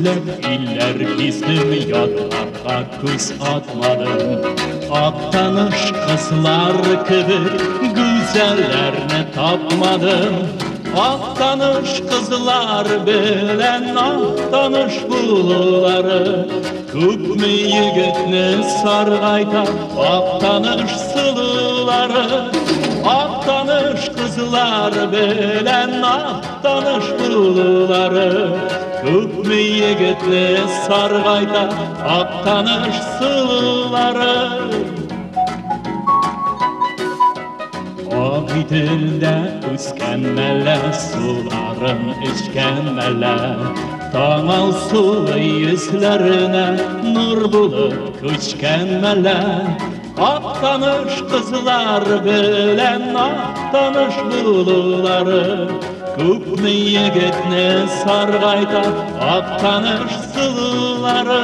Йөзләп илләр гиздем, ятларга күз атмадым. Актаныш кызлар кебек гүзәлләрне тапмадым. Актаныш кызлар белән Актаныш булулары күпме егетне саргайта. Актаныш сылулары, Актаныш кызлар белән Актаныш булулары күпме егетне саргайта. Актаныш сылулары. Агыйделдә үскән мәллә, суларын эчкән мәллә, таң алсулы йөзләренә нур булып күчкән мәллә. Актаныш кызлар белән Актаныш булулары күпме егетне саргайта. Актаныш сылулары.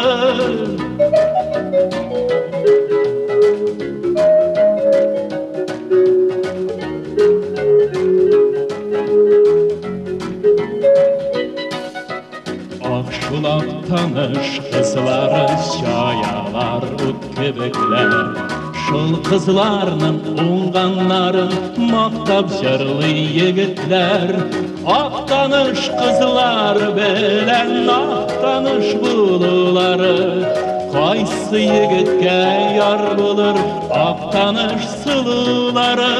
Шул Актаныш кызлары чаялар ут кебекләр. Шул кызларның уңганнарын мактап җырлый егетләр. Актаныш кызлар белән Актаныш булулары кайсы егеткә яр булыр. Актаныш сылулары,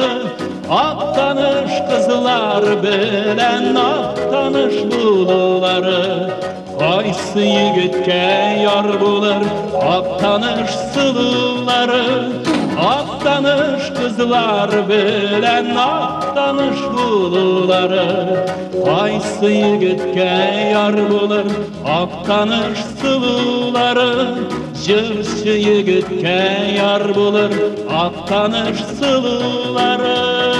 Актаныш кызлар белән Актаныш булулары кайсы егеткә яр булыр. Актаныш сылулары, Актаныш кызлар белән Актаныш булулары кайсы егеткә яр булыр. Актаныш сылулары, җырчы егеткә яр булыр. Актаныш сылулары.